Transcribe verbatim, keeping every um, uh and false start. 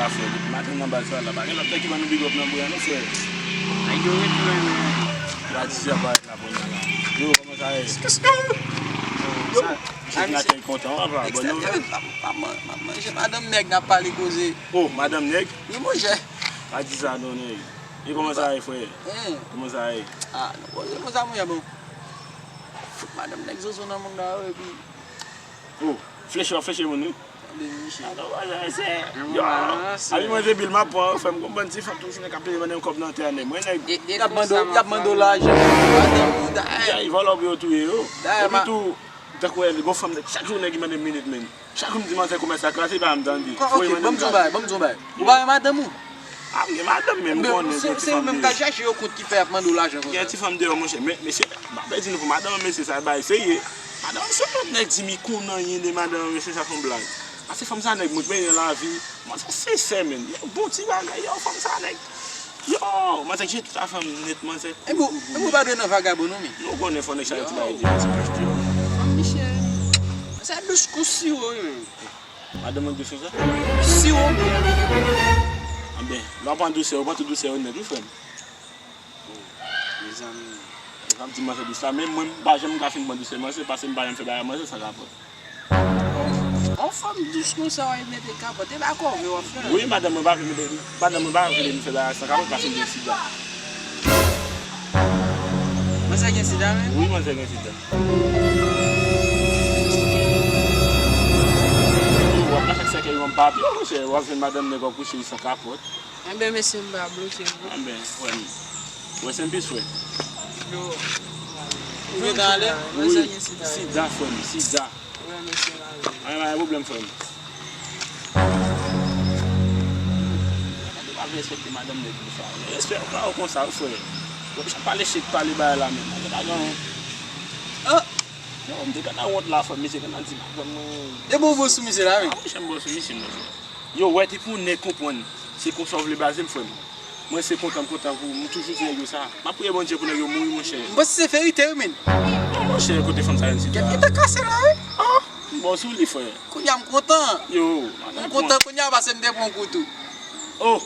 Frè, depi maten nan baz la, pa gen lòt nèg ki ban nou big up nan bri a non, frè. Nèg yo retounen, men. Tradisyon pa la kounye a la. Yo, kòman sa ye? Yo, chèf lakèy kontan, papa. Bon, nou pa, pa, pa manje madanm nèg n ap pale koze. Oh, madanm nèg? Wi, monchè. Pa di sa non, nèg. E kòman sa ye, frè? Hein? Kòman sa ye? Ah, non, koze konsa, monchè, bon. Fout madanm nèg zozo nan mond la, wi, epi. Oh, fleche w ap fleche moun, wi. Tande, misye. Ah, non, monchè, se, yo, abi mwen se bil m ap pran, frè m konprann ti fanm toujou nèg k ap peye madanm kòb nan tè a, nèg. Mwen, nèg. Y ap mande w, y ap mande w lajan. Madanm ou, dayè. Dayè, vòlò pou yo touye yo. Dayè, epi tou, tankou wè, gon fanm nèg, chak jou nèg ki mande m minit, men. Chak jou m di manzè komès la kraze, pa m tande. Ok, ban m di yon bagay, ban m di yon bagay. Ou pa wè madanm ou? Ah, m gen madanm, men m konnen se, se ou menm k al chache yo kont ki fè y ap mande w lajan konsa. Gen ti fanm deyò, monchè. Men, mesye, m ap di nou pou madanm, mesye, sa bay serye. Madanm, se lòt nèg di m li konn anyen de madanm, mesye, sa se yon blag. Pase fanm sa, nèg, mwen benyen lavi. Manzè sensè, men. Yo, bon ti bagay, yo, fanm sa, nèg. Yo, manzè jere tout afè m nèt, manzè. E bon, e bon, pa dwe nan vagabon, non, men. Nou konnen fò nèg chache ti bagay de ti pòch deyò. Fanm misye. Sa dous kou siwo, wi, men. Madanm mwen dous konsa? Siwo byen. Anben, lè w pran dousè, ou pran tout dousè yo nèt, wi, frè m. Mezanmi. E pa m di manzè dous la, men mwen, m pa janm ka fin pran dousè manzè, paske m pa janm fè bagay manzè san kapòt. On fanm dous konsa, w al mete kapòt, e pa kòve w ap fè. Wi, madanm mwen pa vle mete, madanm mwen pa vle m fè bagay san kapòt, paske m gen sida. Manzè gen sida, men? Wi, manzè gen sida. Yo, w ap mache ak sèkèy yon papye, monchè, w ap jwenn madanm nèg w ap kouche li san kapòt. Enben, mesye, m pa bloke non. Enben, frè m. Wè, se m plis wè. Yo. Ou gentan ale? Wi, sida, frè m, sida. Wè, mesye, m ale. Anyen, pa gen pwoblèm, frè m. Nèg yo pa vle respekte madanm nèg yo sa. Respè pa yo konsa, wi, frè. Yo ap pale chit, pale bagay la, men. Nèg yo pa gen anyen. Oh! Yo, m te gentan wont la, frè m, mesye gentan di madanm mwen. E bon, bon sou misye la, wi. Ah, monchè, m bon sou misye, monchè. Yo, wè, depi yon nèg konprann, se konsa w vle blaze m, frè m. Mwen, se kontan m kontan pou ou. M toujou di nèg yo sa. M ap priye Bondye pou nèg yo mouri, monchè. M panse se verite, wi, men. Non, monchè, kote fanm sa, yon ti. Kèt gentan kase la, wi. Ah, m bon sou li, frè. Kounye a, m kontan. Yo, m kontan kounye a, paske m te pran kou tou. Oh,